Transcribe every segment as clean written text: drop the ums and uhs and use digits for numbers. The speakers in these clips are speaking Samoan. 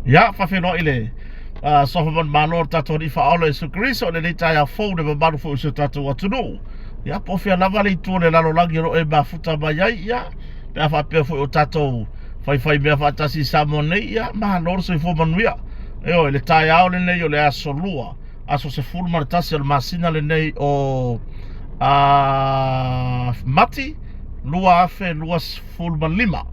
Ia, faafeiloai le uh, Sofa Manumalo o le tatou Alii Faaola Iesu Keriso i lenei taeao fou le mamalu foi o si o tatou atunuu. Ia, po o fea lava le itu o le lalolagi o lo o e mafuta mai ai, ia, pe a faapea foi o tatou faifai mea faatasi i Samoa nei, ia, malo le soifua manuia. Ioe, le taeao lenei o le aso lua, aso 11 o le masina lenei o uh, Mati 2025.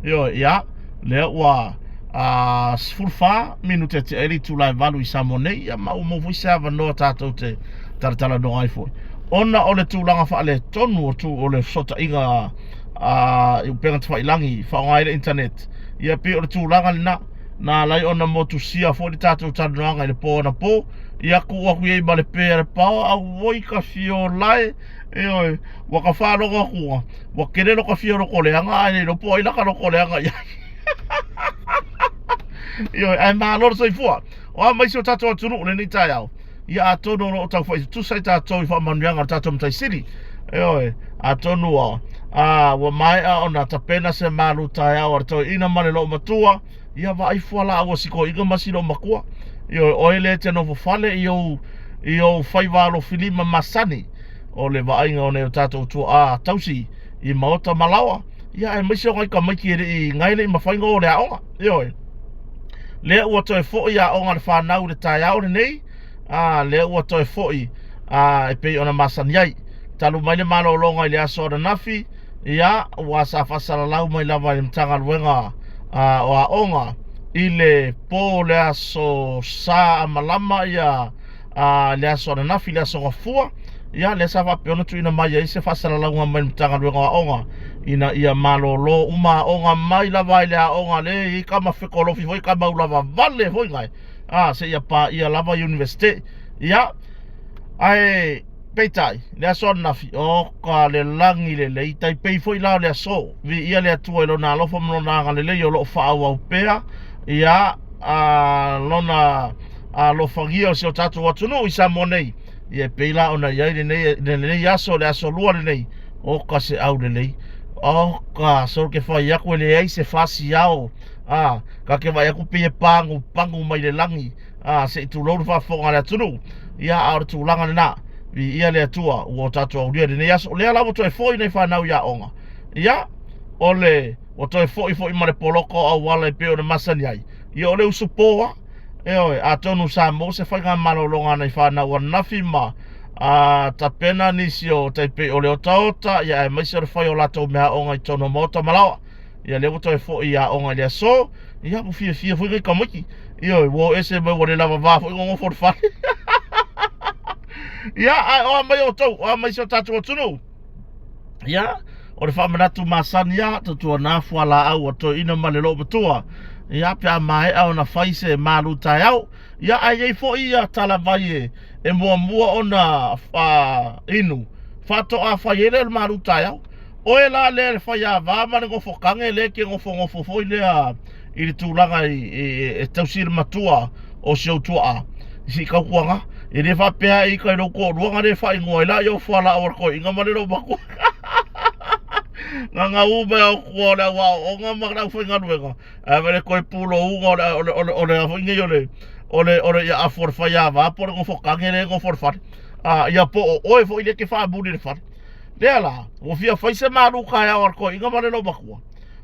Ioe, ia, lea ua a 14 minute te ai le itula e 8 i Samoa nei, ia ma ua maua foi se avanoa tatou te talatalanoa ai foi. Ona o le tulaga faaletonu o, tu, o le fesootaiga a i upega tafailangi faaaoga ai le internet, ia pei o le tulaga lena na ala ai ona motusia foi le tatou talanoaga i le po anapo, ia tuu atu i ai ma le pe a le pao, auoi ka fiolae, ioe, ua ka faalogo atu ua kele lo ka fia lokoleaga ae le iloa po o ai la ka lokoleaga i ai. Ioe, ae malo le soifua. O a mai si o tatou atunuu lenei taeao. Ia atonu o lo o taufai tutusa i tatou i faamanuiaga o le tatou Matai Sili. Ioe, atonu ua, a, ua maea ona tapena se malu taeao a le toeaina ma le loomatua. Ia vaai fualaau a si toeaina ma si loomatua. Ioe, oe lea e te nofo fale i ou, i ou faiva alofilima masani. O le vaaiga o nai o tatou tuaa tausi i maota ma laoa. Ia aemaise o nai tamaiti e le i, nai e le i mafai ona o i le aoga. Ioe. Lea ua toe foi aoga a le fanau i le taeao lenei, a lea ua toe foi a, e pei ona masani ai. Talu mai le malologa i le aso ananafi, ia, ua sa faasalalau mai lava e le Matagaluega a, o Aoga i le po o le aso Sa a malama ia a le aso ananafi, le aso Gafua, ia lea sa faapea ona tuuina mai ai se faasalalauga mai le Matagaluega o Aoga ina ia malolo uma aoga mai lava i le aoga lea e i ai tama fekolofi foi tama ulava vale foi nai a seia paia lava Universite. Ia, ae peitai le aso ananafi, o ka le lagi lelei tai pei foi la o le aso, viia le Atua i lona alofa ma lona agalelei o lo o faaauau pea ia a lona alofagia o si o tatou atunuu i Samoa nei. Ia e pei la ona i ai lenei, lenei aso, le aso lua lenei, o ka se au lelei. O ka solo ke fai aku e leai se fasi ao. A, ka ke vai aku pei e pagu pagu mai le lagi. A, se i tulou le faafofoga a le atunuu. Ia, a o le tulaga lena. Viia le Atua ua o tatou aulia i lenei aso. O lea la ua toe foi nei fanau i aoga. Ia, o le, ua toe foi foi ma le poloka o auala e pei ona masani ai. Ia, o le usupo lava. Ioe, atonu sa maua se faigamalologa a nai fanau ananafi ma a, tapena nisi o tai pei o le otaota, ia aemaise o le fai o latou meaaoga i totonu o maota ma laoa. Ia lea ua toe foi i aoga i le aso, ia ua fiafia foi nai tamaiti. Ioe, ua o ese mai ua le lavava foi nonofo i le fale. Ia, ae o a mai outou, o a mai si o tatou atunuu. Ia, o le faamanatu masani lava, tautuana fualaau a toeaina ma le loomatua. Ia, pe a maea ona fai se malu taeao. Ia, ae i ai foi ia talavai e, e muamua ona a, inu, faatoa fai ai lea o le malu taeao. Oe la lea le faiava ma le nofotage lea e te nofonofo foi lea i le tulaga i, i, e tausi le matua o si ou tuaa i si tautuaga. E le faapea e ita i lou toalua na le faaigoa ai la i ou fualaau a le toeaina ma le loomatua. Na gau mai au tua o le au aoaoga ma le aufaigaluega, ae vaai le toe pulouga o le o le o le o le a foi nei o le o le o le ia afu o le faiava po o le nofotage lea e nofo i le fale. A ia po o oe foi lea e te faamuli i le fale. Lea la, ua fia fai se malu taeao a le toeaina ma le loomatua.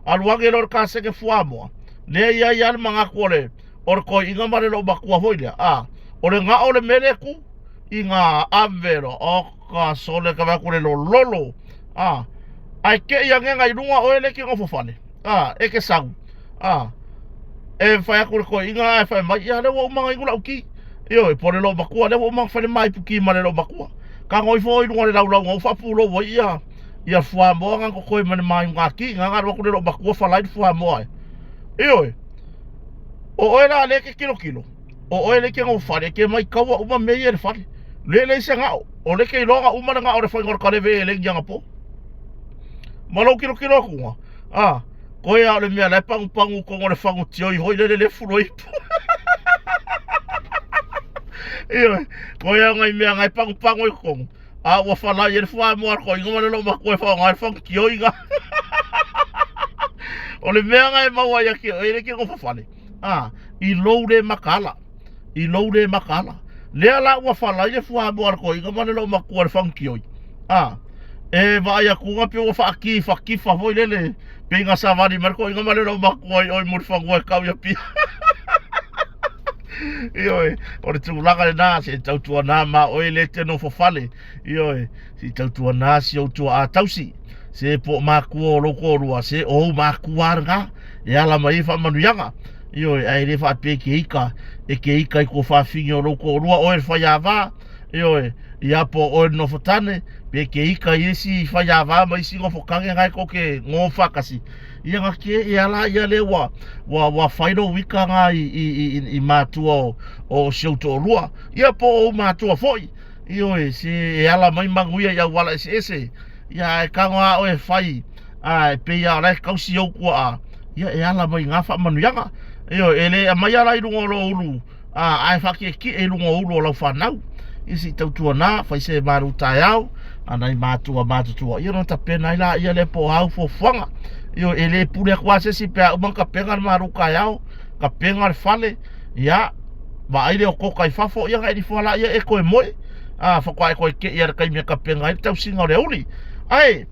Alu ane loa i le kaseke fuamoa, lea e i ai lava le manatu o le o le toeaina ma le loomatua foi lea, a o le gao o le mea lea e tu i ngā ave loa, oka sole ka vaai atu le lololo, a ae te i anega i luga oe lea e te nofo fale, a e te sau, a e fai atu le toeaina ae fai mai, ia lea ua uma ona inu lau ti. Ioe, po o le loomatua, lea ua uma ona fai le maipuki ma le loomatua. Tago ifo oe i luga o le laulau na ou faapulou ai ia ia fuamoa na totoe ma le maiugati, na alu atu le loomatua falai le fuamoa e. Ioe, o oe la lea e te tilotilo, o oe lea e te nofo fale, e te maitaua uma mea ia i le fale. Le leai se gao, o lea e te iloa na uma le gao o le faiga o le kaleve e leni anapo. Ma lou tilotilo atuga, a, koe a o le mea la e pagupagu i totonu o le fagu tioi foi lele le fulo ipu. Ioe, koe a o nai mea na e pagupagu i totonu, a ua falai ai le fuamoa a le toeaina ma le loomatua e faaaoga ai le fagu tioi na. O le mea nga e maua ia ke oe le ke nofo fale. A, i lou le makaala. I lou le makaala. Lea la ua fala ai le fuamoa a le toeaina ma le loomatua le fagikioi. A, e vaai atu ga pe ua faakifakifa foi lele pei na savali mai le toeaina ma le loomatua i oi Mulifanua e tau i Apia. Ioe, o le tulaga lena, se i tautuana ma oe le te nofo fale. Ioe, se i tautuana si ou tuaa tausi. Se po o matua o lou toalua, se o ou matua lena e ala mai ai faamanuiaga. Ioe, ae le faapea e te ita, e te ita i tuafafine o lou toalua, oe le faiava. Ioe, ia po o oe le nofotane, pe te ita i isi faiava ma isi nofotane na e tou te nono faatasi. Ia na ke e ala ia le ua ua ua fai lou ita na i i i, i matua o o si ou toalua. Ia po o ou matua foi. Ioe, se e ala mai manuia i auala eseese. Ia ae tago lava oe e fai, a e pei lava o la e tausi ou tuaa, ia e ala mai i na faamanuiaga. Ioe, e le aumaia la i luga o lou ulu, a ae faatietie i luga o ulu o lau fanau. Ia se i tautuana, fai se malu taeao, a nai matua matutua, ia ona tapena ai laia lea po o a au fuafuaga. Ioe, e le pule atu lava se isi pe a uma ona tapena le malu taeao, tapena le fale, ia, vaai lea o toka i fafo, ia ona e nifo lava laia e toe moe, a, faatoa e toe tei lava i le taimi e tapena ai le tausiga o le aoauli. Ae,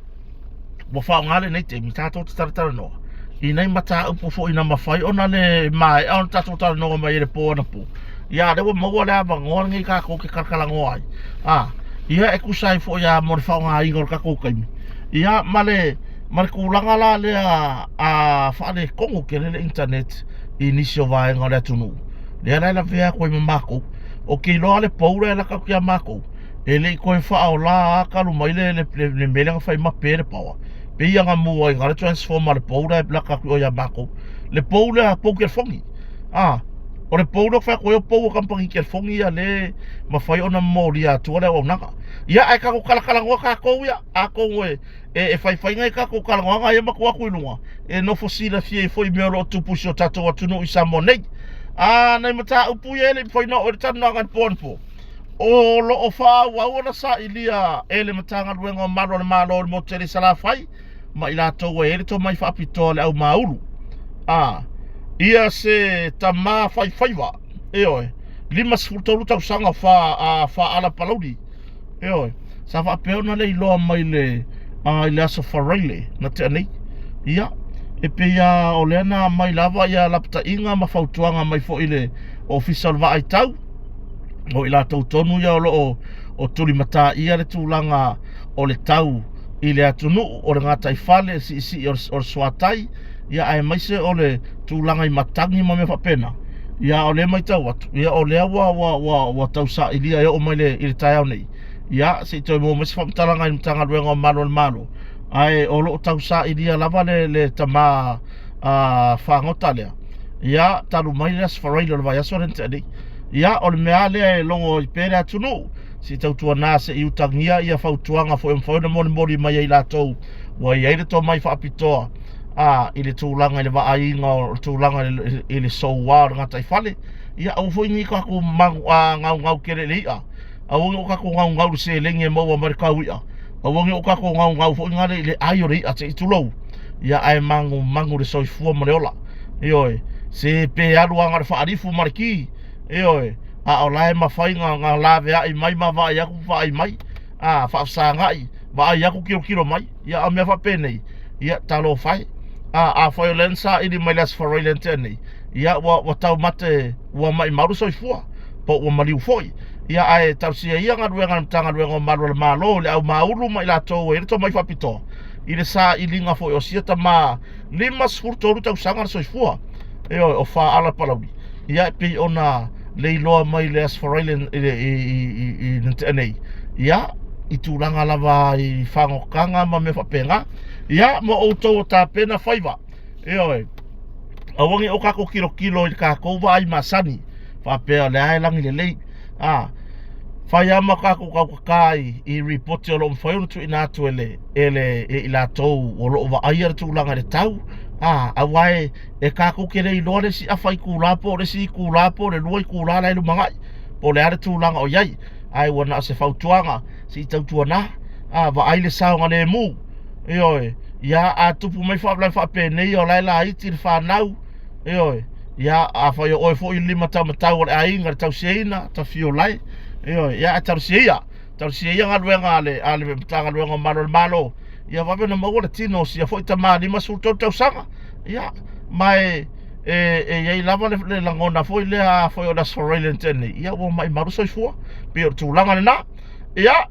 ua faaaoga lenei taimi tatou te talatalanoa i nai mataupu foi na mafai ona le maea ona tatou talanoa mai ai i le po anapo. Ia, lea ua maua le avanoa lenei tatou te talatalanoa ai. A, ia e tusa ai foi lava mo le faaaogaina o le tatou taimi. Ia, ma le ma le tulaga la lea a faaletonu tele le internet i nisi o vaega o le atunuu. Lea la e lavea atu ai ma matou. Ou te iloa le pou lea e laka atu ia matou, e le i toe faaola lava talu mai le, le, le, le mea lea na fai mape le power. Pei ia na mua ai na le transformer le pou lea e laka atu i o ia matou. Le pou lea, pou telefoni. Ah, o le pou lea ou fai atu ai o pou a kamupani telefoni ia le mafai ona momolia atua le auaunaga. Ia ae tatou talatalanoa tatou ia, atonu e e, e faifai nai tatou talanoaga ia ma tuu atu i luga e nofo silafia ai foi mea o lo o tupu i si o tatou atunuu i Samoa nei. A nai mataupu ia e le i mafai ona oo i le talanoaga i le po anapo, o lo o faaauau ona sailia e le Matagaluega o Malu a le Malo i le motu tele i Salafai ma i latou e i ai le tomai faapitoa o le aumāulu. A ia se tama faifaiva, ioe, 53 tausaga o fa, a, faaala Palauli, Ioe, sa faapea ona le iloa mai le a, i le aso Faraile na tea nei. Ia, e pei lava o lea na aumai lava ia lapataiga ma fautuaga mai foi i le Ofisa o le Vaai Tau, o i latou tonu ia o lo o, o tulimataia le tulaga o le tau i le atunuu, o le gataifale, le siisii o le, o le suatai, ia aemaise o le tulaga i matagi ma mea faapena. Ia o lea e matau atu, ia o lea ua ua ua ua tau sailia e oo mai le i le taeao nei. Ia se i toe maua mai se faamatalaga i le Matagaluega o Malu a le Malo, ae o lo o tau sailia lava le le tama a fagota lea. Ia talu mai le Aso Faraile o le vaiaso lea na tea nei. Ia o le mea lava lea e logo ai pea le atunuu, se i tautuana se i utagia ia fautuaga foi e mafai ona molimoli mai e i latou ua i ai le tomai faapitoa a i le tulaga i le vaaiga o le tulaga i le soua o le gataifale. Ia aua foi ne i tatou gaugau tele i le i'a, aua ne i o tatou gaugau i le seleni e maua mai le tau i'a, aua ne i o tatou gaugau foi nale i le ai o le i'a se i tulou. Ia ae manumanu i le soifua ma le ola. Ioe, se pe alu lava na o le faalifu ma le ki, ioe, a o la e mafai ona laveai mai ma vaai atu vaai mai, a faafesagai, vaai atu tilotilo mai. Ia a o mea faapenei, ia talofa e. A afai o lea na saili mai le Aso Faraile na tea nei, ia ua, ua taumate, ua maimau le soifua, po ua maliu foi. Ia ae talosia ia galuega a le Matagaluega o Malu a le Malo i le aumāulu ma i latou e i ai le tomai faapitoa i le sailiga foi o sia tama 53 tausaga le soifua, ioe, o Faaala Palauli. Ia e pei ona leiloa mai le Aso Faraile i, i, i, i, na tea nei, ia, i tulaga lava i fagotaga ma mea faapena. Ia, mo outou o tapena faiva, ioe, aua ne i o tatou tilotilo i le tatou vaai masani, faapea o lea e lagi lelei. A, fai lava ma tatou tautatā i, i ripoti o lo o mafai ona tuuina atu e le, e le, e i latou o lo o vaaia le tulaga i le tau, a, aua e, e tatou te le iloa le isi afa itula po o le isi itula po o le lua itula la e lumanai, po o le a le tulaga o i ai. Ae ua na o se fautuaga, se i tautuana, a, vaai le saogalemu, ioe. Ia, a tupu mai faalavelave faapenei, o la e laiti le fanau, ioe. Ia, afai o oe foi le limataumatau o le aiga i le tausiaina, tafio lae, ioe. Ia, ae talosia ia, talosia ia galuega a le, a le Matagaluega o Malu a le Malo, ia vave ona maua le tino o sia foi tama 53 tausaga. Ia, ma e, e, e i ai lava le, le lagona foi lea, afai o le Aso Faraile na tea nei, ia ua maimau le soifua, pei o le tulaga lena. Ia,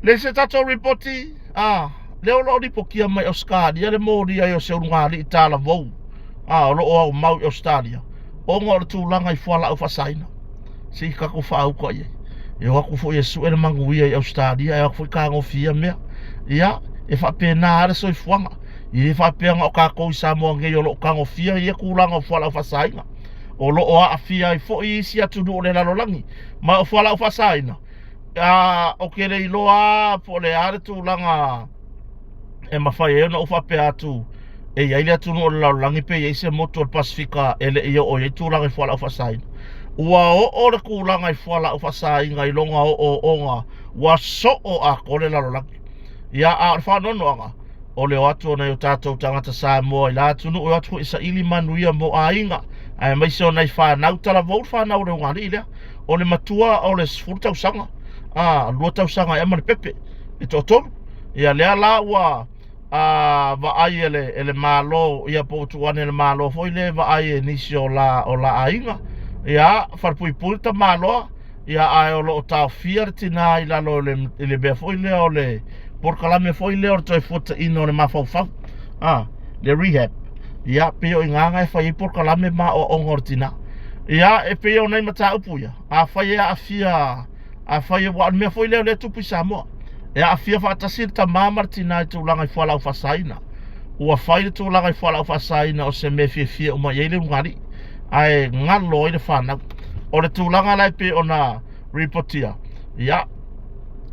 le isi tatou ripoti, a, lea o lo o lipotia mai Ausetalia le molia ai o se ulugalii talavou, a, o lo o aumau i Ausetalia, ona o le tulaga i fualaau faasaina. Se i tatou faauta i ai. E o atu foi e sue le manuia i Ausetalia, e o atu foi tagofi ia mea. Ia, e faapena lava le soifuaga. E le faapea na o tatou i Samoa nei o lo o tagofia ia tulaga o fualaau faasaina. O lo o aafia ai foi isi atunuu o le lalolagi. Ma o fualaau faasaina, a, ou te le iloa lava po o le a le tulaga e mafai ai ona ou faapea atu e i ai le atunuu o le lalolagi pe i ai se motu o le Pasefika e le i oo i ai tulaga i fualaau faasaina. Ua oo le tulaga i fualaau faasaina i lona ooooga ua soo atoa le lalolagi. Ia, a o le faanoanoaga, o le o atu o nai o tatou tagata Samoa i la atunuu e o atu foi e saili manuia mo aiga, aemaise o nai fanau talavou le fanau o le ulugalii lea. O le matua o le 10 tausaga, a, 2 tausaga ea ma le pepe, e toatolu. Ia lea la ua a, vaai e le, e le Malo, ia po ua tuu ane e le Malo foi lea e vaai e nisi o la, o la aiga. Ia, falepuipui le tamaloa, ia ae o lo o taofia le tinā i lalo i le, i le mea foi lea o le polokalame foi lea o le toe fuataina o le mafaufau, a, le rehab. Ia, pei o i ina na e fai ai polokalame ma aoaoga o le tinā. Ia, e pei o nai mataupu ia, afai e aafia, afai, aua o le mea foi lea o lea e tupu i Samoa, e aafia faatasi le tama ma le tinā i tulaga i fualaau faasaina. Ua fai le tulaga i fualaau faasaina o se mea e fiafia uma i ai le ulugalii, ae galo ai le fanau. O le tulaga la e pei ona ripotia, ia,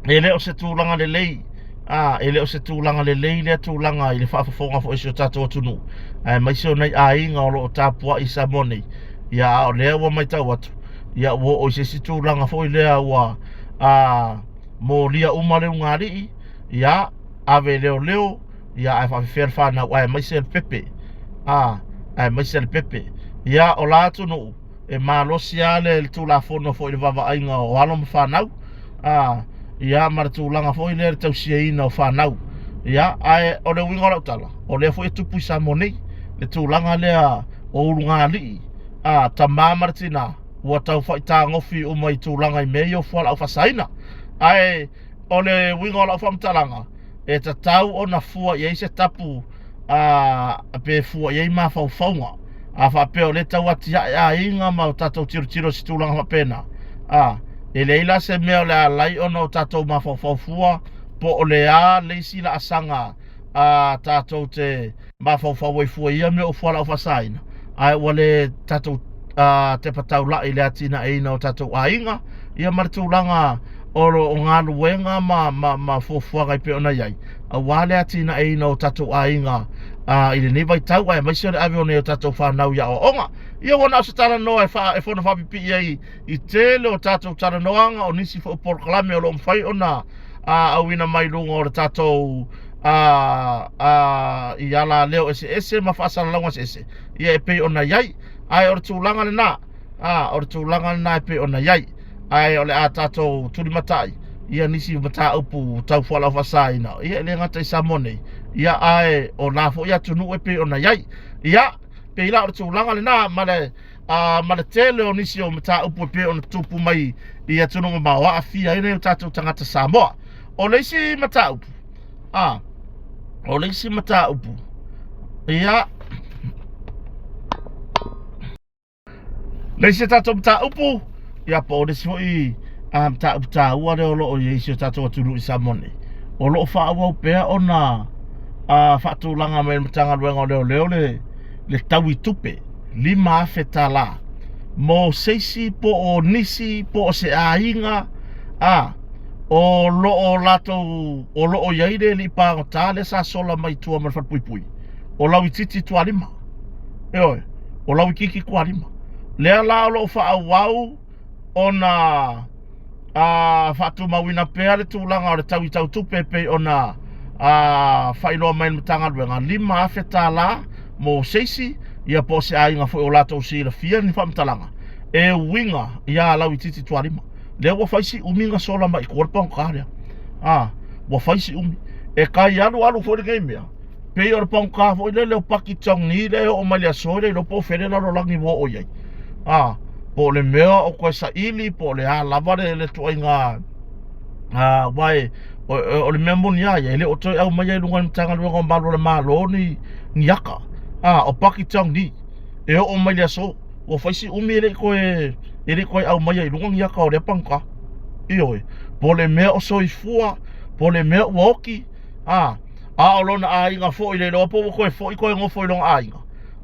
e le o se tulaga lelei, a, e le o se tulaga lelei lea tulaga i le faafofoga foi a si o tatou atunuu, aemaise o nai aiga o lo o tapuai i Samoa nei. Ia, a o lea ua matau atu, ia ua oo i se isi tulaga foi lea ua a, molia uma le ulugalii, ia, ave i leoleo, ia ae faafefea le fanau, aemaise le pepe, a, aemaise le pepe. Ia, o la atunuu, e malosi lava le, le Tulafono foi i le vaavaaiga o alo ma fanau, a, ia, ma le tulaga foi lea i le tausiaina o fanau. Ia, ae o le uiga o lau tala, o lea foi e tupu i Samoa nei, le tulaga lea o ulugalii, a, tama ma le tinā, ua tau faitagofi uma i tulaga i mea ia o fualaau faasaina. Ae o le uiga o lau faamatalaga, e tatau ona fua i ai se tapu a, pe fua i ai mafaufauga. A faapea o lea e tau atiae aiga ma o tatou tilotilo i se tulaga faapena, a, e leai la se mea o le a ala ai ona o tatou mafaufau fua po o le a le isi laasaga a tatou te mafaufau ai fua i ia mea o fualaau faasaina, ae ua le tatou tepa taulai i le atinaeina o tatou aiga, ia ma le tulaga o, o galuega ma, ma, ma fuafuaga e pei ona i ai, aua le atinaeina o tatou aiga i lenei vaitau, aemaise o le ave o nei o tatou fanau i aoaoga. Ia ua na o se talanoa e, fa, e fono faapipii ai i tele o tatou talanoaga, o nisi foi o polokalame o lo o mafai ona auina mai luga o le tatou a, a, i alaleo eseese ma faasalalauga eseese, ia e pei ona i ai. Ae o le tulaga lena, a, o le tulaga lena e pei ona i ai. Ae o le a tatou tulimatai ia nisi mataupu tau fualaau faasaina, ia e le gata i Samoa nei, ia ae o la foi atunuu e pei ona i ai. Ia, pei la o le tulaga lena ma le a, ma le tele o nisi o mataupu e pei ona tupu mai i atunuu mamao aafia ai nai o tatou tagata Samoa. O le isi mataupu, a, o le isi mataupu, ia, le isi tatou mataupu, ia po o le isi foi a, mataupu taua lea o lo o i ai si o tatou atunuu i Samoa nei, o lo o faaauau pea ona a, faatulaga mai e le Matagaluega o Leoleo le, le taui tupe $5,000 mo se isi po o nisi po o se aiga a o lo o latou o lo o i ai le alii pagota lea sa sola mai tua ma le falepuipui o Lauititi Tualima. Ioe, o Lauititi Tualima. Lea la o lo o faaauau ona a faatumauina pea le tulaga o le taui tau tupe e pei ona a faailoa mai le Matagaluega, $5,000 mo se isi, ia po o se aiga foi o latou silafia ni faamatalaga e uiga iā Lauitiiti Tualima. Lea ua fai si umi na sola mai i tua le pagota lea. A, ua fai si umi. E tai alu alu foi lenei mea, pei o le pagota foi lele o Paki Chongni lea e oo mai le aso e le iloa po o fea le lalolagi ua oo i ai. A, po o le mea o toe saili po o le a lava le, le tuaiga aua e, o, o le mea moni a ia, e le o toe aumaia i luga o le Matagaluega o Malu o le Malo ni, ni aka. A, o Paki Chongni e oo mai le aso, ua fai si umi e le i toe e le i toe aumaia i luga ni aka o lea pagota. Ioe, po o le mea o soifua, po o le mea ua oti, a, a o lona aiga foi le iloa po ua toe foi toe nofo i lona aiga.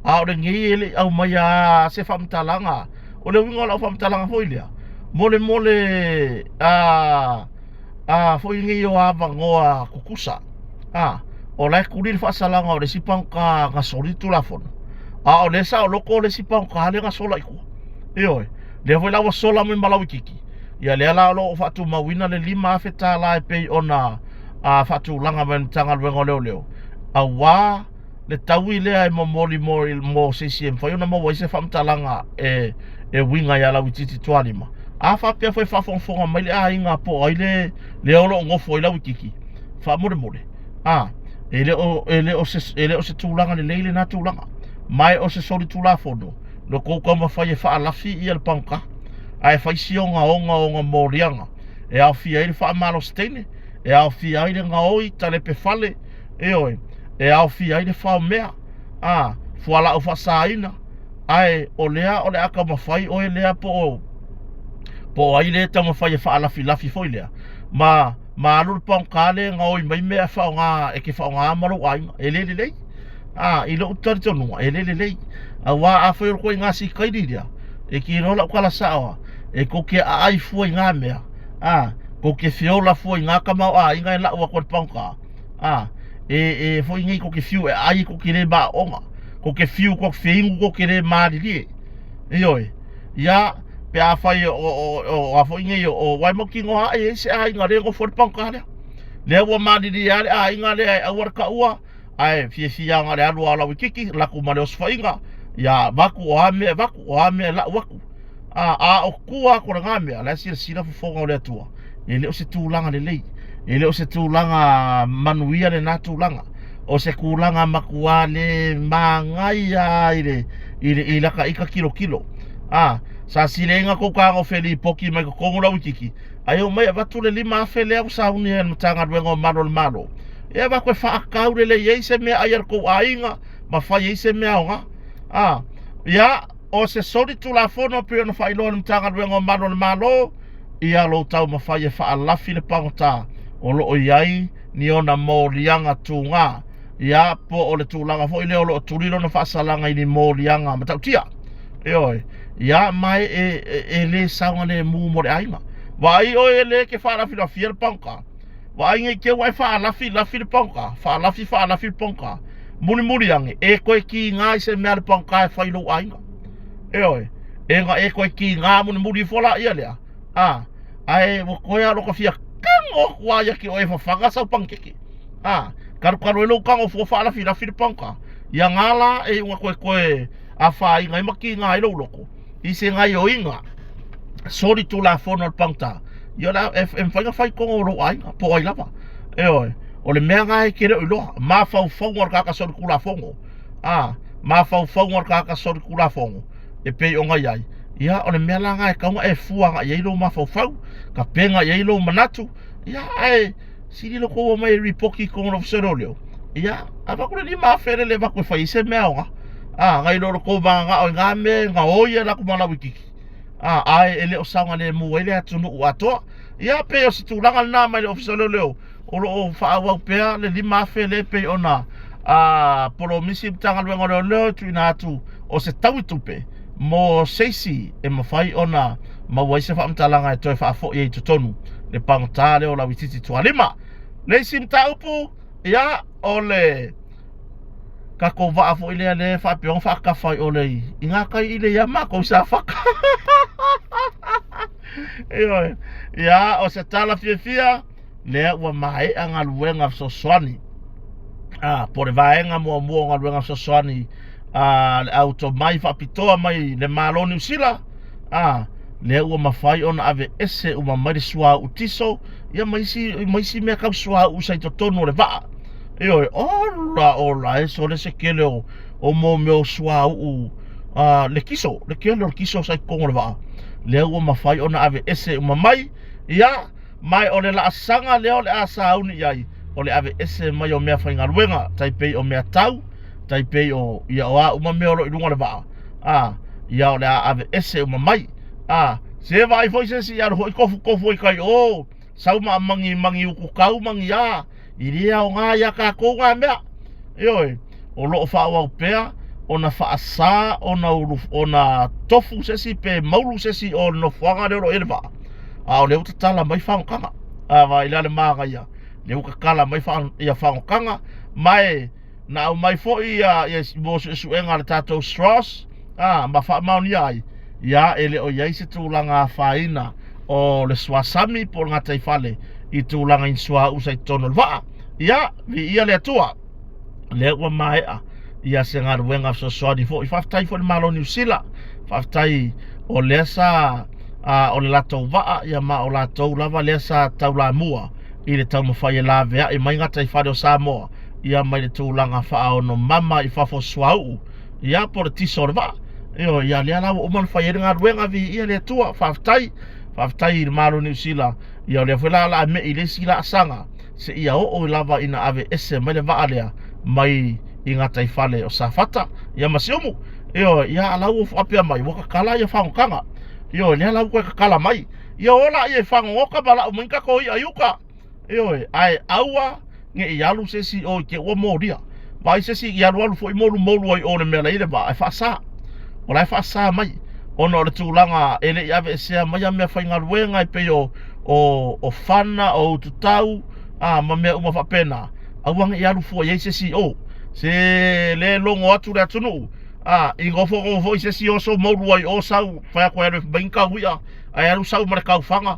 A o lenei e le i aumaia se faamatalaga. O le uiga o lau faamatalaga foi lea, mo le mo le a a foi nei o avanoa tutusa. A, o la e tuli le faasalaga o le isi pagota na soli le Tulafono, a o lea saoloto le isi pagota lea na sola i tua. Ioe, lea foi la ua sola mai ma Lauitiiti, ia lea la o lo o faatumauina le $5,000 e pei ona a, faatulaga mai le Matagaluega o Leoleo, auā le taui lea e momoli mo, mo se isi e mafai ona maua ai se faamatalaga e, e uiga iā Lauitiiti Tualima. A faapea foi e faafogafoga mai le aiga po o ai le, lea o lo o nofo ai Lauitiiti, faamolemole, a, e le o, e le o se, e le o se tulaga lelei lena tulaga. Ma e o se solitulafono lo tou taumafai e faalafi ia le pagota, ae fai si ogaoga o ona moliaga e aofia ai le faamalosi teine, e aofia ai le gaoi talepe fale, ioe, e aofia ai le faomea, a, fualaau faasaina, ae o lea o le a taumafai oe lea po o po o ai lea e taumafai e faalafilafi foi lea ma ma alu le pagota lea e gaoi mai mea e faaaoga e te faaaoga ma lou aiga. E le lelei. A, i lou talitonuga, e le lelei. Aua afai o le ituaiga sikaili lea, e te iloa lau tala sao lava, e tou te aai fua i na mea, a, tou te feola fua i na tamaoaiga e lau atu e le pagota, a, e, e foi nei tou te fiu e aai tou te le maoaoga, tou te fiu tou te feinu tou te le malilie. Ioe. Ia, pe afai o, o, o, a foi nei o, o aua e mautinoa lava e i ai se aiga lea e nofo ai le pagota lea. Lea ua malilie lava le aiga lea e aua le taua, ae fiafia lava na o le alu lava o Lauitiiti, laku ma le osofaiga, ia avatu o a mea e avatu, o a mea e lau atu. A, a o tua atu o lena mea, la e silasila fofoga o le Atua, e le o se tulaga lelei, e le o se tulaga manuia lena tulaga. O se tulaga matua le manaia i le, i le, i lata ita tilotilo. A, sa sileiga tou tagofe lipoti mai totonu Lauitiiti, ae omai avatu le 5,000 lea ua sauni ai e le Matagaluega o Malu o le Malo, e avatu e faatau lelei ai se meaai a le tou aiga ma fai ai se mea aoga. A, ia, o se soli tulafono pei ona faailoa e le Matagaluega o Malu o le Malo, ia lou taumafai e faalafi le pagota o lo o i ai ni ona moliaga tuga, ia, po o le tulaga foi lea o lo o tuli lona faasalaga i ni moliaga matautia. Ioe, ia, ma e, e, e, e le saogalemu mo le aiga. Vaai oe e le e te faalafilafia le pagota, Vaai nei te ua e faalafi lafi le pagota, faalafi faalafi le pagota. Mulimuli ane, e toe kiga i se mea le pagota e fai i lou aiga. Ioe, e na e toe kiga mulimuli ifo laia lea. A, ae ua toe lava lota fia tago atu lava ia te oe e fafaga sau panikeke. A, talu talu ai lou tago fua faalafilafi le pagota. Ia na la e iuga toe toe afaina ai ma kiga ai lou loto i se gaioiga soli tulafono a le pagota, ia o le a, e, e mafai ona fai i totonu o lou aiga po o ai lava. Ioe, o le mea lena e te le o iloa, mafaufauga o le tagata soli tulafono, a, mafaufauga o le tagata soli tulafono e pei ona i ai, ia o le mea la lena e tatau ona e fua agai i ai lou mafaufau, tapena i ai lou manatu, ia ae sili lo tou omai e ripoti i totonu o le Ofisa o Leoleo, ia avatu le 5,000 lele e avatu e fai ai se mea aoga. A, nai lo le tou mananao i na mea e gaoi e alu atu ma Lauitiiti, a, ae e le o saogalemu ai le atunuu atoa. Ia, pei o se tulaga lena mai le Ofisa o Leoleo, o lo o faaauau pea le 5,000 lea e pei ona a, polomisi le Matagaluega o Leoleo e tuuina atu o se taui tupe mo se isi e mafai ona maua ai se faamatalaga e toe faafoi ai i totonu le pagota lea o Lauitiiti Tualima. Le isi mataupu, ia, o le tatou vaa foi lea lea e faapea ona faatafa i ole i ngā kai i le ia mākou i Safata. Ioe. Ia, o se tala fiafia, lea ua maea galuega fesoasoani. A, po o le vaega muamua o galuega fesoasoani a le au tomai faapitoa mai le Malo o Niu Sila, a, lea ua mafai ona aveese uma mai le suauu tiso, ia ma isi, ma isi mea tau suauu sa i totonu o le vaa. Ioe, ola ola e sole se kele o, o mo mea o suauu a, le kiso, le kele o le kiso sa i totonu o le vaa. Lea ua mafai ona aveese uma mai, ia, Ma o le laasaga lea o le a sauni i ai, o le aveese mai o mea faigaluega, tai pei o mea tau, tai pei o, ia o a uma mea o lo o i luga o le vaa, a, ia o le a aveese uma mai. A, se vaai foi se isi i alu foi tofutofu ai tai o, sau ma magi, magi ututau magi a, I le aoga iā tatou na mea. Ioe, o lo o faaauau pea ona faasa ona ulu, ona tofu se isi pe maulu se isi o le nofoaga lea o lo o i ai le vaa, a o lea ua tatala mai fagotaga. A vaai la le manaia, lea ua tatala mai fa, ia fagotaga, ma e na aumai foi ia, ia mo suesuega a le tatou SROS, a, ma faamaonia ai, ia e le o i ai se tulaga afaina o le suasami po o le gataifale i tulaga i suauu sa i totonu o le vaa. Ia, viia le Atua, lea ua maea ia se galuega fesoasoani foi. Faafetai foi le Malo o Niu Sila, faafetai o lea sa a, o le latou vaa, ia ma o latou lava lea sa taulamua i le taumafai e laveai mai gataifale o Samoa, ia mai le tulaga faaono mama i fafo suauu, ia po o le tiso o le vaa. Ioe, ia lea la ua uma ona fai ai le galuega, viia le Atua, faafetai, faafetai i le Malo o Niu Sila, ia o lea foi la o le a me'i i le isi laasaga, seia oo lava ina aveese mai le vaa lea mai i gataifale o Safata, ia ma Siumu. Ioe, ia a la ua faapea mai, ua tatala ia fagotaga. Ioe, lea la ua toe tatala mai. Ia o laa e fagogota ma lau mai ni tatou i'a i uka. Ioe, ae aua ne i alu se isi i o i te ua molia. Vaai se isi i alualu foi molumoulu ai i o i le mea la e i ai le vaa e faasa. O la e faasa mai ona o le tulaga e le i aveesea mai a mea faigaluega e pei o, o, o fana, o ututau, a, ma mea uma faapena. Aua ne i alu fua i ai se isi i o. Se le logo atu le atunuu, a, i nofonofo foi se isi oso moulu ai i o sau, fai atu e alu e fai mai ni tau i'a, ae alu sau ma le taufaga.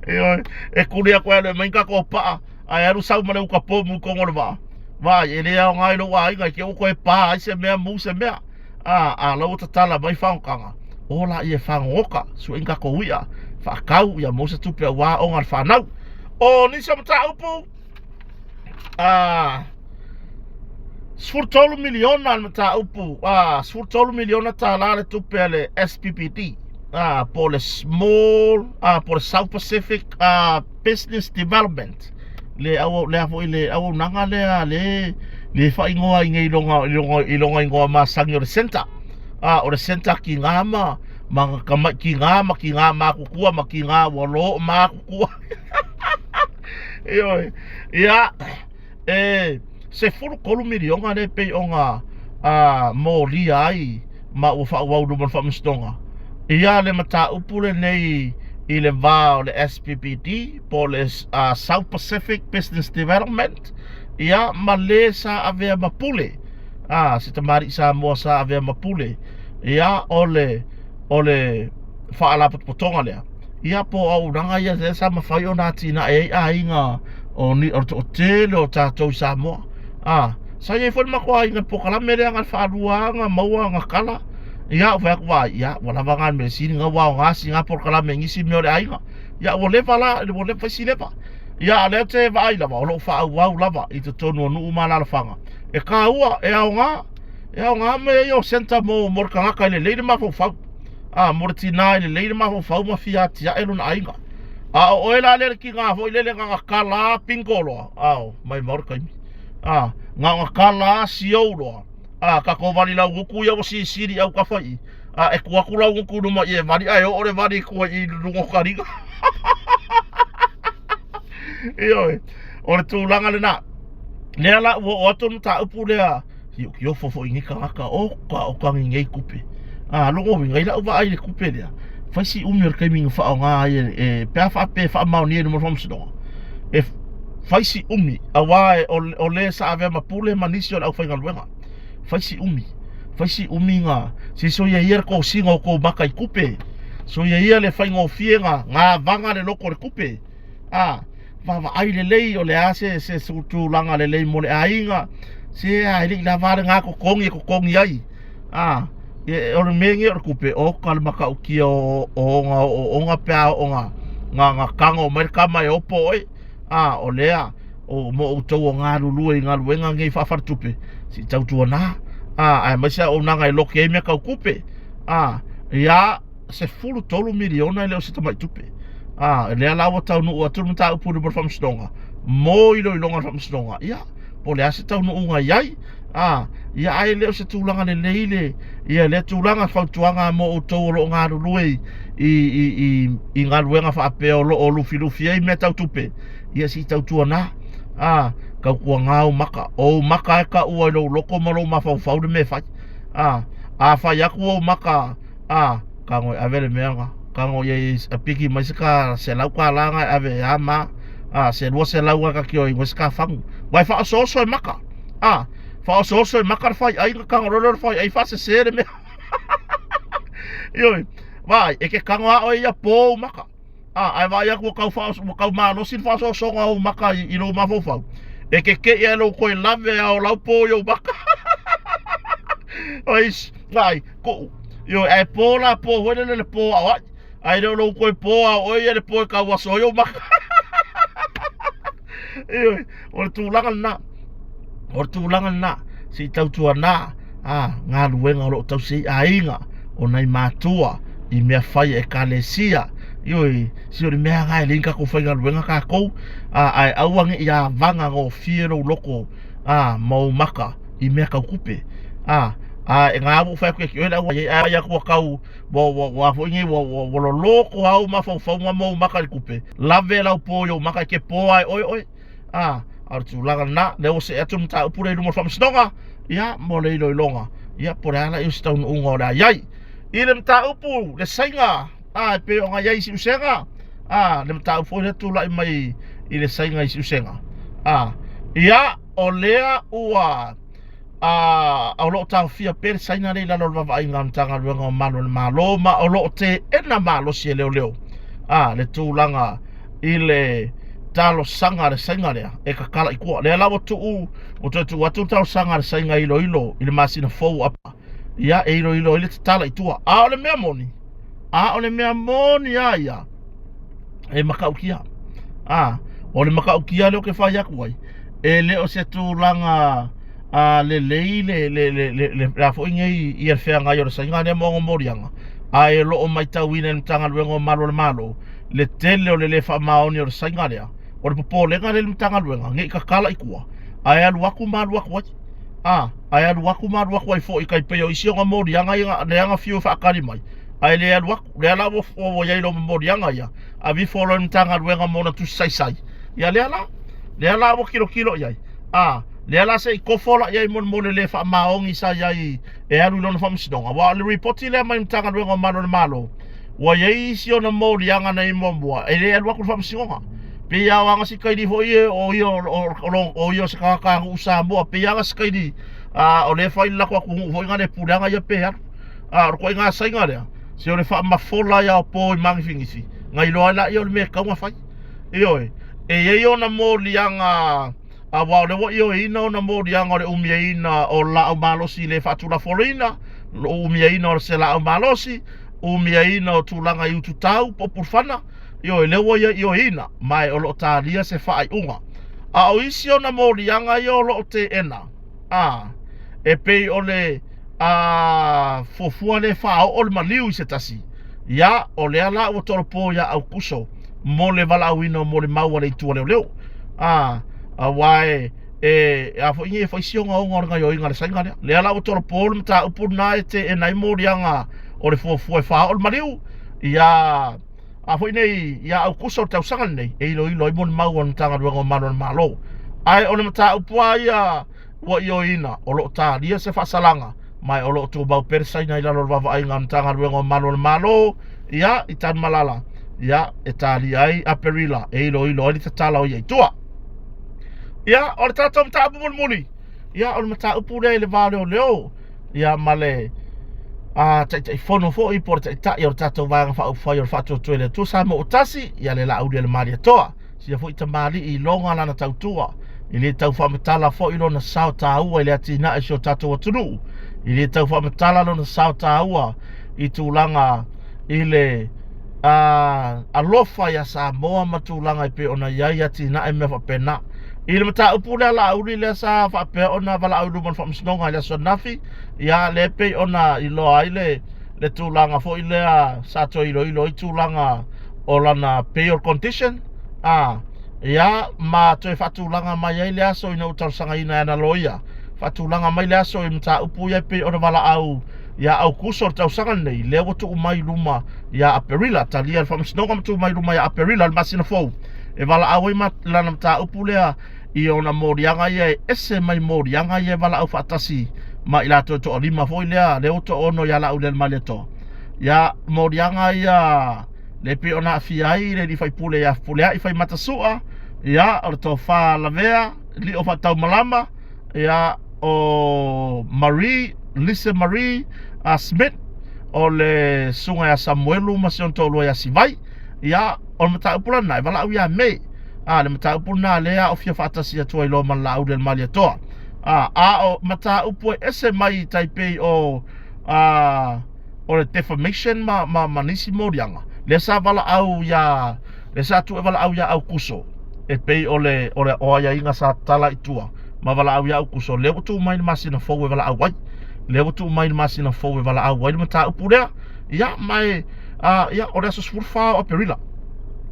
Ioe, e kuli atu e alu e aumai ni tatou paa, ae alu sau ma le uta pomu i totonu o le vaa. Vaai, e le aoga i lou aiga, i te i ua toe pa ai se mea, mu se mea. A, a la ua tatala mai fagotaga, o laia e fagogota, sue ni tatou i'a, faatau, ia maua se tupe aua aoga a le fanau. O nisi o mataupu, a, 13 miliona le mataupu, a, 13 miliona tala le tupe a le SPPD, a, po o le Small, a, po o le South Pacific a, Business Development, le au, lea foi le auaunaga lea le, le faaigoa i nei i lona, i lona, i lona igoa masani o le center. A, o le center kīnā ma, ma tamai kīnā ma kīnā matutua ma kīnā ua lō matutua. Ioe. Ia, e 13 miliona lea e pei ona a, molia ai ma ua faaauau i luma o le faamasinoga. Ia le mataupu lenei i le va o le SPBD po o le uh, South Pacific Business Development ia ma le sa avea ma pule a se tamalii Samoa sa avea ma pule ia o le o le faalapotopotoga lea ia po o auaunaga ia lea sa mafai ona atinae ai aiga o ni o le toatele o tatou i Samoa. A, sa i ai foi le matou aiga i le polokalame lea na o le faalua lava ona maua ona kala. Ia, ou fai atu, vaai, ia, ua lava na mea sili na ua aoga sina polokalame i nisi mea o le aiga. Ia, ua leva la, ua leva, fai si leva. Ia, a o lea ou te vaai lava, o lo o faaauau lava i totonu o nuu ma alaalafaga. E taua, e aoga, e aoga mea ia o centre mo, mo le tagata e lelei le mafaufau. A, mo le tinā e lelei le mafaufau ma fia atiae lona aiga. A o oe la lea le tinā foi lele na ona kala a bingo loa, ao, maimau le taimi. A, na ona kala a siou loa. A, tatou vali laugutu ia ua sisili i autafa i i. A, e tu atu laugutu i luma i e vali, ae oo le vali i tua i luga o taliga. Ioe, o le tulaga lena. Lea la ua oo atu le mataupu lea Kiokio foi nei tagata oka oka ni nei tupe. A logo uiga i lau vaai i le tupe lea, fai si umi o le taimi na faaaoga ai e, e pe a faapea e faamaonia i luma o le faamasinoga. E fai si umi aua e, o, o le sa avea ma pule ma nisi o le aufaigaluega. Fai si umi. Fai si umi na se soia ia le kosiga o kou maka i tupe. Soia ia le faigofie na gavaga le loko o le tupe. A. Vaavaai lelei o le a se se tulaga lelei mo le aiga, se a e le i lava lena totogi e totogi ai. A, o le mea nei o le tupe, oka le matautia o ona ooooga pe a oo na na tago mai le tama e opo oe. A, o lea o mo outou o galulue i galuega nei faafaletupe, se i tautuana. A, aemaise auaunaga e lote ai mea tau tupe. A, ia 13 miliona e le o se tamai tupe. A, lea la ua taunuu atu le mataupu i luma o le faamasinoga mo iloiloga a le faamasinoga. Ia, po o le a se taunuuga i ai. A, ia ae le o se tulaga lelei le ia lea tulaga fautuaga mo outou o lo o galulue i i i i galuega faapea o lo o lufilufi ai mea tau tupe. Ia se i tautuana. A, tautuana ou maka. O ou maka e taua i lou loto ma lou mafaufau le mea e fai. A, a fai atu ou maka A, tago e ave le mea na. Tago ia i piki mai se ka $100 na e ave e a ma. A, se 200 na ka kio i se ka fagu. Vai faaosooso e maka. A, faaosooso e maka le fai ai, tago loa lea o le fai ai faasese le mea. Ioe, vaai, e ke tago a oe ia po ou maka. A, ae vaai atu ua tau faaoso, ua tau malosi le faaosoosoga o ou maka i, i lou mafaufau. E kekeʻi ai lou toe lave a o lau po i ou maka. Oi, vaai, kuʻu. Ioe, ae po la po foi lele le po aoaʻi. Ae le o lou toe po a oe ia le po e tau aso ai ou maka. Ioe, o le tulaga lena. O le tulaga lena, se i tautuana a galuega o lo o tausi ai aiga o nai matua i mea fai a ekalesia. Ioe, se o le mea lena e leai ni tatou faigaluega tatou, a ae aua ne i avaga gofie lou loto a ma ou maka i mea tau tupe. A a e na ua ou fai atu ia te oe le au ai ai atu ua tau ua ua ua foi nei ua ua ua loloto lava ou mafaufauga ma ou maka i le tupe. Lave lau po i ou maka e te po lava e oe oe. A, a o le tulaga lena, lea ua see atu le mataupu lea i luma o le faamasinoga, ia, mo le iloiloga, ia, po o le a la se taunuuga o le a i ai. I le mataupu, le saiga, a, e pei ona i ai i Siusega, a, le mataupu foi lea tulai mai i le saiga i Siusega, a, ia, o lea ua, a o lo o taofia pea le Saina lea i lalo o le vaavaaiga a le Matagaluega o Malu o le Malo ma o lo o teena malosi e leoleo a le tulaga i le talosaga a le Saina lea e tatala i tua. Lea la ua tuu ua toe tuu atu le talosaga a le Saina e iloilo i le masina fou a ia e iloilo ai le tatala i tua. A o le mea moni, a o le mea moni lava ia e matautia. A o le matautia lea ou te fai atu ai, e le o se tulaga a lelei le le le le le le a foi nei ia le feagai o le saiga lea ma ona moliaga, ae o lo o matauina e le Matagaluega o Malu o le Malo le tele o le le faamaoni o le saiga lea. O le popolega lea i le Matagaluega ne i tatala i tua ae alu atu ma alu atu ai. A, ae alu atu ma alu atu ai foi tai pei o isi ona moliaga ia lea na fiu e faatali mai ae le alu atu. Lea la ua ua i ai lou moliaga ia, ave ifo loa i le Matagaluega ma ona tusi saisai. Ia lea la, lea la ua tilotilo i ai. A, lea la se i kofo la i ai mo le le faamaoni sa i ai e alu i lona faamasinoga. Aua o le ripoti lea mai le Matagaluega o Malu o le Malo, ua i ai isi ona moliaga na i muamua e le alu atu i le faamasinoga. Pei lava o aga sikaili foi e o ia o ia o se tagata nuu Samoa, pei aga sikaili a o lea e fai le latou atunuu foi na le puleaga ia pe alu. A o le ituaiga saiga lea, se o le faamafola ia o po i magifinifi, na iloa ai laia o le mea e tatau ona fai. Ioe, e i ai ona moliaga aua o lea ua ioeina ona moliaga o le umiaina o laau malosi le faatulafonoina, umiaina o se laau malosi, umiaina o tulaga i ututau po o pulufana, ioe, lea ua ia ioeina, ma o lo o talia se faaiuga. A o isi ona moliaga ia o lo o teena, a, e pei o le a fuafua lea e faaoo le maliu i se tasi, ia, o lea la ua tolopo ia Aukuso mo le valaauina o molimau a le Itu a Leoleo. A, aua e, e, a foi nei e fai si ogaoga o le gaoioiga a le saiga lea. Lea la ua tolopo le mataupu lena e teena ai moliaga o le fuafua e faaoo le maliu ia a foi nei ia Aukuso o le tausaga lenei e iloilo ai molimau a le Matagaluega o Malu a le Malo. Ae o le mataupu lava ia ua ioeina o lo o talia se faasalaga ma o lo o tumau pea le saina i lalo o le vaavaaiga a le Matagaluega o Malu a le Malo ia i Tanumalala ia e talia ai Aperila e iloilo ai le tatala o ia i tua. Ia o le tatou mataupu mulimuli ia o le mataupu lea i le va o leoleo ia ma le a Taitaifono foi po o le Taitai o le tatou Vaega Faaupufai o le Faatuatua i le Atua Samoa ua Tasi ia le Laauli a le Malietoa. Sia foi tamalii iloga lana tautua, e le tau faamatala foi lona sao taua i le atinae o si o tatou atunuu, e le tau faamatala lona sao taua i tulaga i le alofa ia Samoa ma tulaga e pei ona i ai atinae mea faapena. I le mataupu lea Laauli lea sa faapea ona valaau i luma o le Faamasinoga i le aso ananafi, ia lea e pei ona iloa ai le le tulaga foi lea sa toe iloilo ai tulaga o lana bail condition, a ia ma toe faatulaga mai ai le aso ina ua talosagaina e ana loia, faatulaga mai le aso i mataupu ia e pei ona valaau ia Aukuso o le tausaga lenei, lea ua tuu mai i luma ia Aperila, talia le Faamasinoga ma tuu mai i luma ia Aperila le masina fou e valaau ai ma lana mataupu lea i ona moliaga ia e ese mai moliaga ia e valaau faatasi ma i latou e toalima foi lea, lea ua toaono ia Laaulialemalietoa. Ia moliaga ia le pei ona aafia ai le alii faipule ia Fepuleai Faimatasua, ia o le tofa Lavea Lio Faataumalama, ia o Marie Lise Marie Smith, o le susuga ia Samuelu ma si ona toalua ia Sivai. Ia o le mataupu lena e valaau ia Me. A le mataupu lena lea aofia faatasi atu ai loa ma le Laaulialemalietoa. A a o mataupu e ese mai tai pei o a o le defamation ma ma ma nisi moliaga lea sa valaau ia lea sa tuu e valaau ia Aukuso e pei o le o le o aiaiga sa tala i tua ma valaau ia Aukuso lea ua tuu mai le masina fou e valaau ai lea ua tuu mai le masina fou e valaau ai le mataupu lea ia ma e a ia o le aso 14 o Aperila.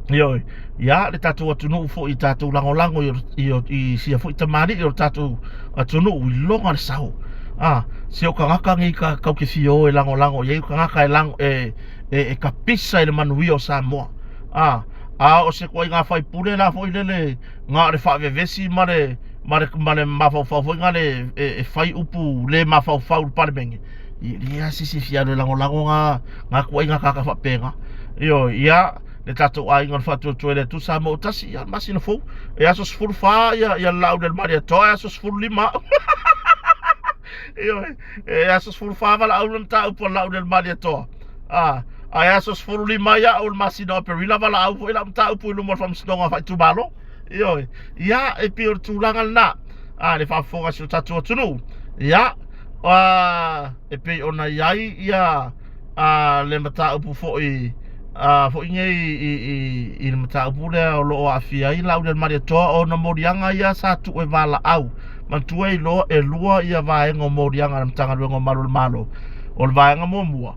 Ioe, ia le tatou atunuu foi i tatou lagolago i, i, i sia foi tamalii o le tatou atunuu iloga le sao. A, se o tagata nei ka kau te fia o e lagolago i ai, o tagata e, lago, e, e, e kapisa i le manuia o Samoa. A, a o se ituaiga faipule la foi lele na o le faavevesi ma le ma le ma le mafaufau foi na le e, e fai upu le mafaufau i le Palemene. E leai lava se isi e fia alu e lagolago na na ituaiga tagata faapena. Ioe, ia le tatou aiga o le Faatuatua i le Atua Samoa ua tasi, ia le masina fou. E aso 14 ia ia le Laaulialemalietoa, e aso 15 au. Ioe, e aso 14 valaau le mataupu a le Laaulialemalietoa. A, ae aso 15 ai au o le masina o Aperila valaau foi lau mataupu i luma o le Faamasinoga Faaitumalo. Ioe, ia e pei o le tulaga lena. A, le faafofoga a si o tatou atunuu. Ia, a, e pei ona i ai ia a, le mataupu foi a, foi nei i, i, i le mataupu lea o lo o aafia ai Laaulialemalietoa ona moliaga ia sa tuu e valaau. Manatua e iloa e lua ia vaega o moliaga a le Matagaluega o Malu o le Malo. O le vaega muamua,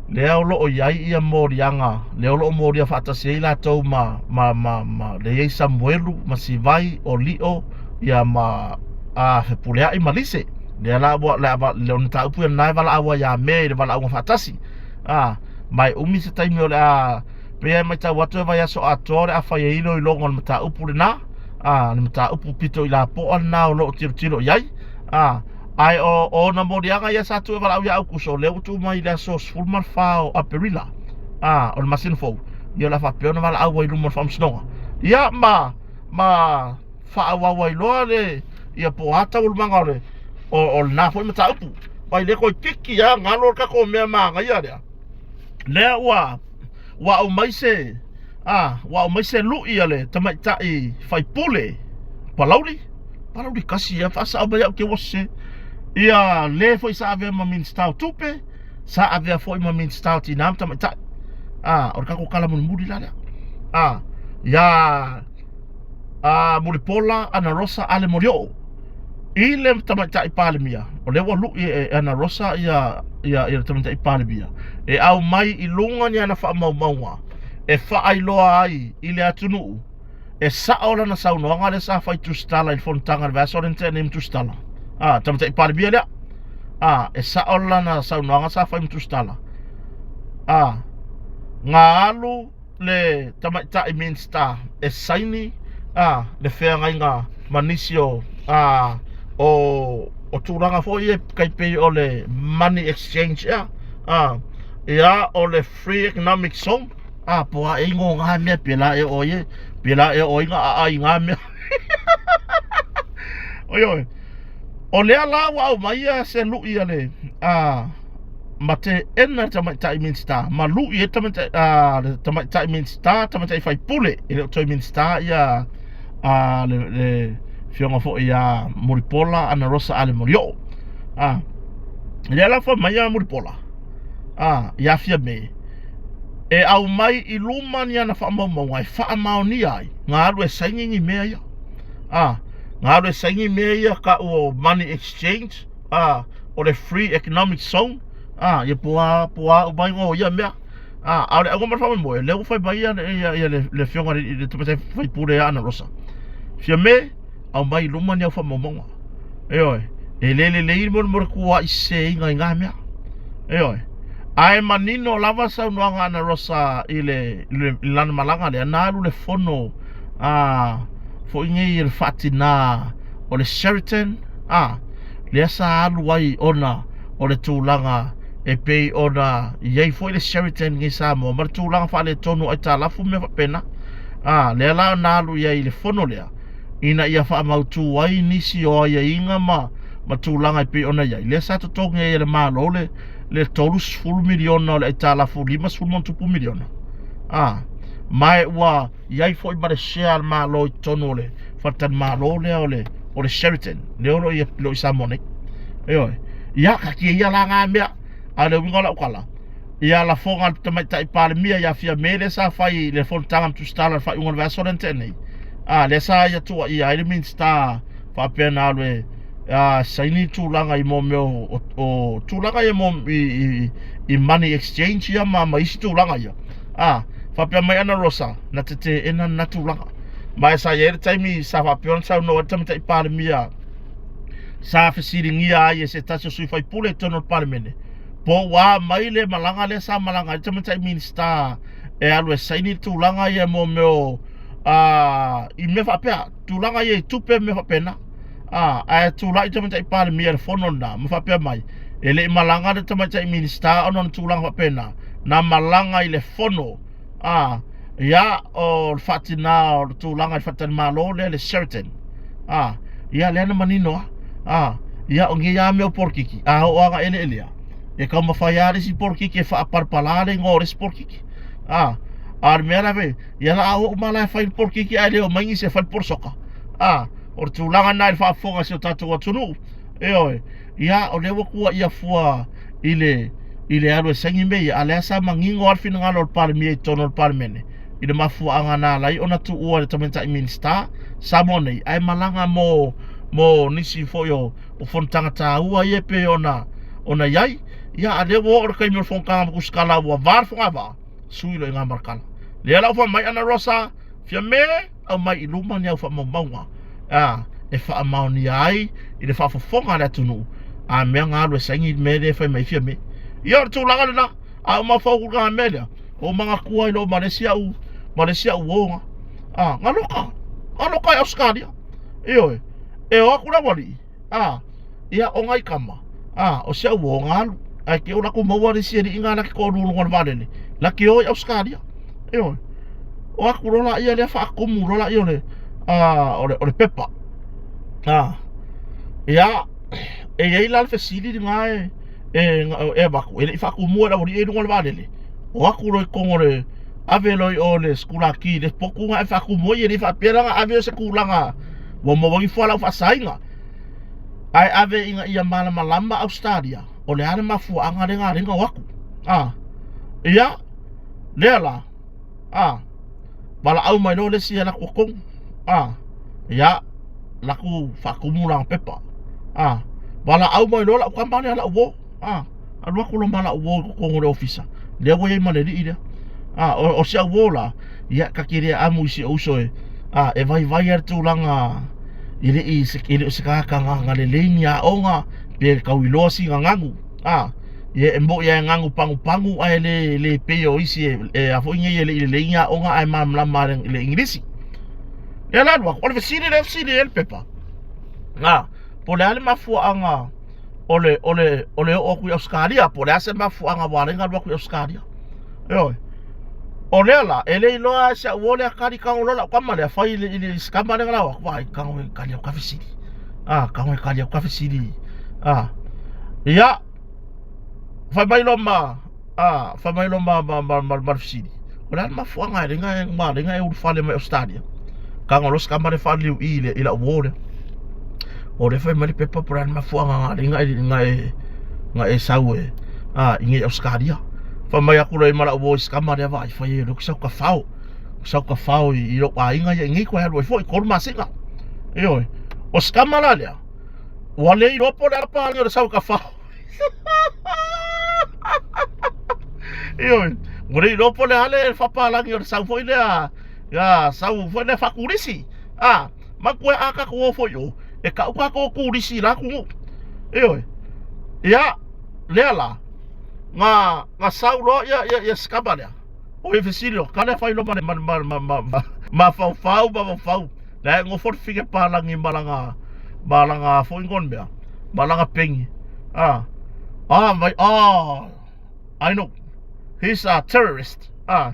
lea o lo o i ai ia moliaga, lea o lo o molia faatasi ai latou ma, ma, ma, ma lea i ai Samuelu ma Sivai, o Lio, ia ma a Fepuleai ma Lise. Lea la ua, le, le, o le mataupu ia lena e valaau ai ia Me i le valaauga faatasi. A, ma e umi se taimi o le a, pei lava e matau atu e vaiaso atoa o le a fai ai iloiloga o le mataupu lena, a, le mataupu pito i lapoa lena o lo o tilotilo i ai. A, ae o, o ona moliaga ia sa tuu e valaau ia Aukuso, lea ua tuu mai i le aso 14 o Aperila, a, o le masina fou, ia o le a faapea ona valaau ai i luma o le Faamasinoga. Ia, ma, ma faaauau ai loa le, ia po o a taualumaga o le, o, o lena foi mataupu. Mai le toeitiiti lava galo le tatou mea manaia lea. Lea ua, ua aumai se, a, ua aumai se lui a le tamaitai faipule Palauli, Palauli kasi ia, faasao mai au te ua sese. Ia le foi sa avea ma Minista o Tupe, sa avea foi ma Minista o Tina ma Tamaitai. A, o le tatou tala mulimuli la lea. A, ia a Mulipola Anarosa Ale Molioo i le tamaitai Palemia, o lea ua lui e Anarosa ia ia ia le tamaitai Palemia e aumai i luga ni ana faamaumauga e faailoa ai i le atunuu e sao lana saunoaga lea sa fai Tusitala i le fonotaga i le vaiaso lea na tea nei ma Tusitala. A, tamaitai Palemia lea. A, e sao lana saunoaga sa fai ma Tusitala. A, na alu le tamaitai Minista e saini a le feagaiga ma nisi o a o o tulaga foi ia tai pei o le money exchange ea a ia o le free economic zone a po a e ingo ngā mea pēlā e o ai pēlā e o ai ngā a i ngā mea oi oi o lea la ua aumai ia se lui a le a. ma teena le tamaitai Minisita ma lu'i ai tamaitai, a, le tamaitai Minisita, tamaitai faipule, e le o toe Minisita ia a, le, le afioga foi ia Mulipola Anarosa Ale Molioo. A, lea la fai mai ia Mulipola, a, ia Fiame, e aumai i luma ni ana faamaumauga e faamaonia ai na alu e saini ni mea ia. A, na alu e saini mea ia ta'u o money exchange, a, o le free economic zone, a, ia po a, po a uma ai o ia mea. A, a o le auga ma le faamoemoe, lea ua fai mai ia, ia, ia le, le afioga i le, le tamaitai faipule ia Anarosa. Fiame, aumai i luma ni au faamaumauga. Ioe, e le lelei mo le tuuai seseina i na mea. Ioe, ae manino lava saunoaga a Anarosa i le, i le, i lana malaga lea, na alu le fono a foi nei le faatina o le Sheraton, a, lea sa alu ai ona o le tulaga e pei ona i ai foi le Sheraton i Samoa ma le tulaga faaletonu o aitalafu ma mea faapena. A, lea la na alu i ai i le fono lea ina ia faamautu ai nisi o aiaiga ma, ma tulaga e pei ona i ai. Lea sa totogi ai e le Malo le, le 30 miliona o le aitalafu 50 ma ona tupu miliona. A, ma e ua i ai foi ma le share a le Malo i totonu o le faletalimalo lea o le, o le Sheraton, lea o lo o i, i Samoa nei. Ioe. Ia, taatia ia la na mea. A o le uiga o lau tala, ia lafoga a le tamaitai Palemia ia Fiame lea sa fai i le fonotaga ma Tusitala i le faaiuga o le vaiaso lea na tea nei. A, lea sa ia tuuaia ai le Minisita faapea na alu e a, saini tulaga i mo mea o, o tulaga ia mo i, i, i money exchange ia ma, ma isi tulaga ia. A, faapea mai ana Rosa, na teteena lena tulaga. Ma e sa i ai le taimi sa faapea ona saunoa ai le tamaitai Palemia sa fesiligia ai e se tasi o sui faipule i totonu o le Palemene, po ua a mai le malaga lea sa malaga ai le tamaitai Minisita e alu e saini le tulaga ia mo mea o a, i mea faapea, tulaga ia i tupe ma mea faapena. A, ae tulai le tamaitai Palemia i le fono lena ma faapea mai, e le i malaga le tamaitai Minisita ona o ni tulaga faapena, na malaga i le fono a, ia, o le faatina o le tulaga i le faletalimalo lea le Sheraton. A, ia, lea na manino lava. A, ia, o nei lava mea o polokiki, a oo lava ina eleelea, e taumafai lava le isi polokiki e faapalapala le igoa o le isi polokiki. A, a o le mea la, ia o le a o uma la e fai le polokiki ae le omai nisi e fai le polosoka. A, o le tulaga lena i le faafofoga a si o tatou atunuu. Ioe, ia, o lea ua tuuaia fua i le, i le alu e saini mea ia, a o lea sa manino lava le finagalo o le Palemia i totonu o le Palemene i le mafuaaga na ala ai ona tuua e le tamaitai Minisita Samoa nei, ae malaga mo, mo nisi foi o, o fonotaga taua ia e pei ona, ona i ai. Ia, a o lea ua oo le taimi o le fonotaga ma Tusitala ua va le fogavaa, sui loa i Gamalakala. Lea la ua fai mai Anarosa, Fiame, aumai i luma ni au faamaumauga a, e faamaonia ai i le faafofoga a le atunuu a mea na alu e saini le mea lea e fai mai Fiame. Ia o le tulaga lena, a ou mafaufau i le mea lea, ua ou manatua ai loa ma le isi au, ma le isi au uo na, a, na loka, na loka i Ausetalia. Ioe, e o atu le aualii, A, ia, o nai tama, a, o si au uo na alu, ae te i ua latou maua le isi alii na la te toalua i luga o le vaalele, la te o i Ausetalia. Ioe. O atu loa laia lea faatumu loa laia o le, a, o le, o le pepa. A, ia, e i ai la le fesili lena e, e, e avatu, e le i faatumua e le aualii ia i luga o le vaalele. O atu loa i totonu o le, ave loa i o i le sikulaki i le potu na e faatumu ai, e le faapea la na ave o se tulaga ua maua ifo lau faasaina. Ae ave ina ia malamalama Ausetalia, o le a le mafuaaga lea na ala ai ona o atu. A, ia, lea la, a, valaau mai loa le isi e alu atu i totonu. A, ia, alu atu faatumu lana pepa. A, valaau mai loa lau tama lea, lau uo. A, alu atu loa ma lau uo i totonu o le ofisa, lea ua i ai ma le alii lea. A, o, o si au uo la, ia, ta te le amu i si ou uso e, a, e vaivai lava le tulaga e le i, e le o se tagata na lelei ni aoga, pe tau iloa sina ganu. A, ia e moni lava e ganu pagupagu ae le, le pei o isi e, e a foi nei e le i lelei ni aoga ae malamalama i le Igilisi. Lea la alu atu, o le fesili lea e fesili ai le pepa, a, po o le a le mafuaaga o le, o le, o le oo atu i Ausetalia, po o le a se mafuaaga ua ala ai ona alu atu i Ausetalia. Ioe. O lea la, e le iloa e si au uo lea kali tago loa lau tama lea, fai i le, i le isi tama lea na lau atu, vaai, tago e kali au ka fesili. A, tago e kali au ka fesili. A, ia, Fai mai loa ma, a, fai mai loa ma, ma, ma, ma, ma le fesili, o le a le mafuaaga e lenga e, ma lenga e ulufale mai Australia? Kaga loa sikama le faaliliu i i le, i lau uo lea. O lea fai mai le pepa po o le a le mafuaaga nga lenga e, nga e, nga e sau e, a, i nei Australia. Fai mai aku loa i ma lau uo i sikama lea vaai, fai e lea ku sau ka fao. Sau ka fao i, i lou aiga ia i nei koe alu ai foi, kolu masina. Ioe, o sikama la lea, ua le iloa po o le a le palagi o le sau ka fao. Ioe, ua le iloa po o le a le faapalagi o le sau foi lea, ia, sau foi lea faaturisi. A, manatua a tatou o foi i o, e tau tatou o turisi i la atunuu. Ioe, ia, lea la, na, na sau loa ia, ia, ia sikama lea, o ia fesili loa, kale fai loa ma le, ma, ma, ma, ma, ma, mafaufau, mafaufau, la e nofo le fige palagi ma lana, ma lana foi ngone mea, ma lana pengi. Ah, ah, mai, ah, I know. He's a terrorist. Ah,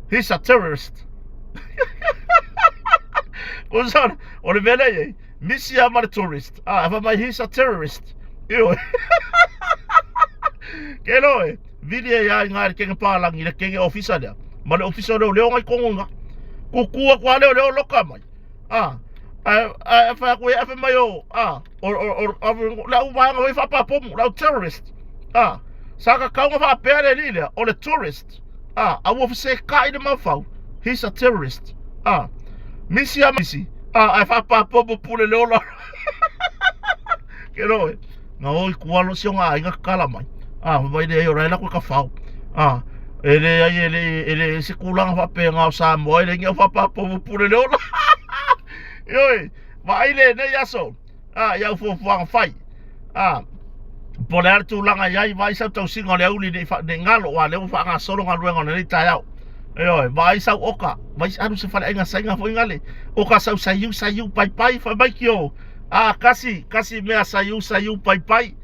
he's a terrorist. Ko sa, o le mea lea i ai, misi lava ma le tourist. Ah, e fai mai, he's a terrorist. Ioe. Ke loe, vili ai lava i ngā le kenge pālangi, le kenge ofisa lea. Ma le ofisa o leoleo ngai kongo inga. Kuku aku a leoleo loka mai. Ah, ae, ae fai aku e fai mai o, ah, o, o, o, o, le au vaega foi faapapomu, le au terrorist. Ah, sa ka kaunga faapea le alii lea, o le tourist. Ah, a ua fesekai le maufau, he's a terrorist. Ah, misi a misi, ah, ae faapapomu pule le ola. Ke roe, nga oi kualo si o ngā aiga kakala mai. Ah, fai mai le ai o raela koe ka whao. Ah, e le ai e le, e le se kūlanga whapea ngā o Samoa, e le ngi au whapapomu pule le ola. Ioi, vaai lenei aso, a, i au fuafuaga fai, a, po o le a le tulaga i ai, vaai sau tausiga o le auli nei, nei galo, aua o lea ua faagasolo galuega o lenei taeao. Ioe, vaai sau oka, vai alu se faleaiga saiga foi gale, oka sau saiu saiu pai pai, fai mai ki o, a, kasi, kasi mea saiu saiu pai pai,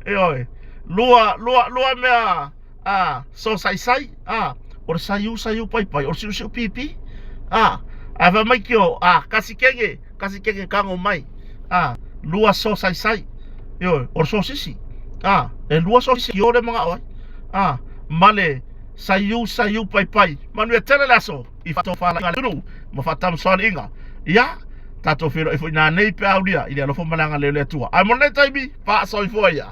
ioe, lua, lua, lua mea, a, so saisai, a, o le saiu saiu pai pai, o le siusiu pipi, a, ae fai mai ki o, a, kasi kenge, kasi kenge kago mai, a, lua so saisai, ioe, o le sosisi, a, e lua sosisi ki o le manao ai, a, ma le saiu saiu pai pai, manuia tele le aso i faatofalaiga le atunuu ma faatamasoaliiga, ia, tatou feiloai foi nanei pe a aulia i le alofa ma le agalelei o le Atua. Ae mo lenei taimi, faasoifua ia.